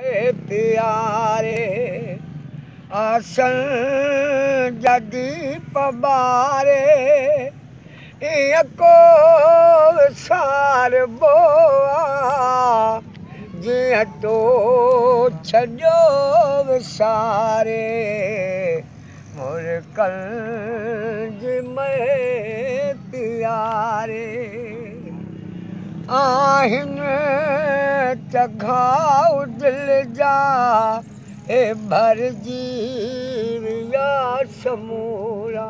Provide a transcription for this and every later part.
प्यारे आसन जा दीप ॿारे ईअं को विसारिबो आहे जीअं तो छॾियो विसारे मुरकल जी मए प्यारे। आहिनि त घाव दिल जा हे भरिजी विया समूरा।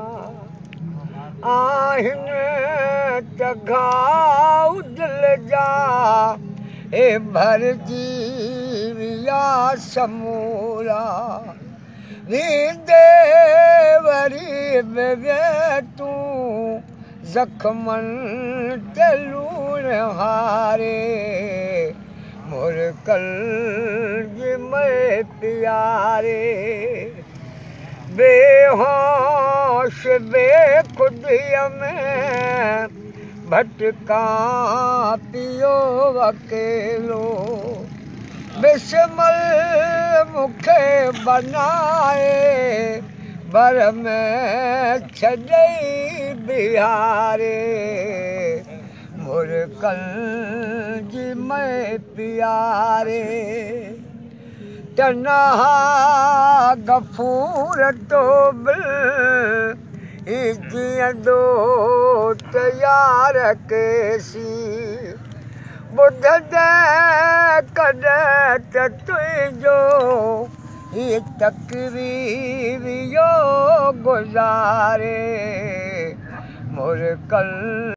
आहिनि त घाव दिल जा हे भरिजी विया समूरा। वेंदे वरी बि तूं ज़ख़्मनि ते लूण हारे मुरकल जी मए प्यारे। बेहोश बेख़ुदीअ में भटका पियो अकेलो। बिस्मल मूंखे बनाए बर में छॾई बिहारे मुरकल जी मए प्यारे। तनहा गफ़ूर तो बिल जीअं दो तयार केसी। ॿुधंदे कॾहिं त तुंहिंजो हीअ तकवीर वियो गुज़ारे मुरकल।